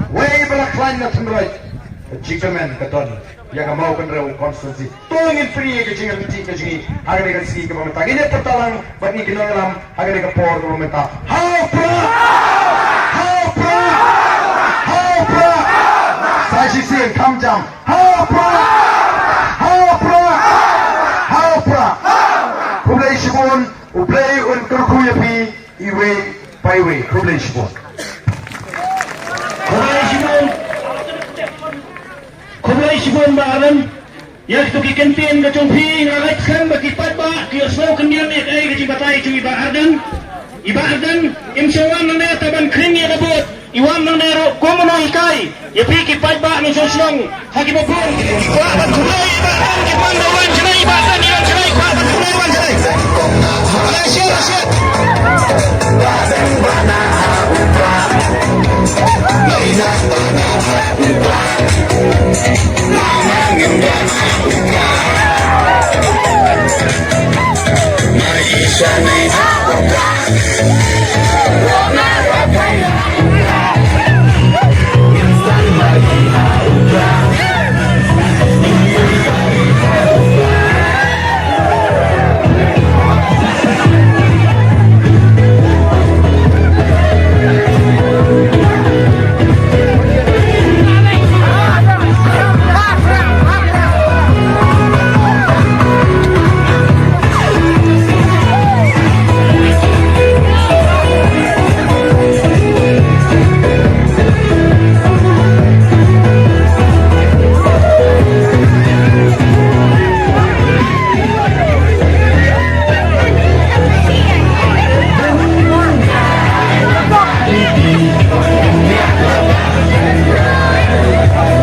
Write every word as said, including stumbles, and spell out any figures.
Wei ba la khlaiñ na tynrai. Jingkyrmen ka don ïa ka Mawkynrew constituency. To ngin pynïaid ka jingïaid ka jingïaid ha kane ka sngi kaba mynta. Ngin ïa pyrta lang bad ngin ïa ïalam ha kane ka por kaba mynta. Ha u Prah! Ha u Prah! Ha u Prah! Sa shisien kham jam. Ha u Prah! Ha u Prah! Ha u Prah! Khublei shibun, U Blei un kyrkhu ïa phi iwei pa iwei. Khublei shibun. Khublei shibun. Khublei shibun Bah Ardent. Ïa kito ki kyntien ka jong phi nga ngeit skhem ba ki paidbah ki ïohsngew khyndiat ïa kaei ka jingbatai jong i Bah Ardent. I Bah Ardent im shym wan nangne tang ban khring ïa ka vote. I wan nangne ruh kum uno u hikai ïa phi ki paidbah nongshong shnong ha kiba bun. Ki kwah ban khublei i Bah Ardent, ki pan da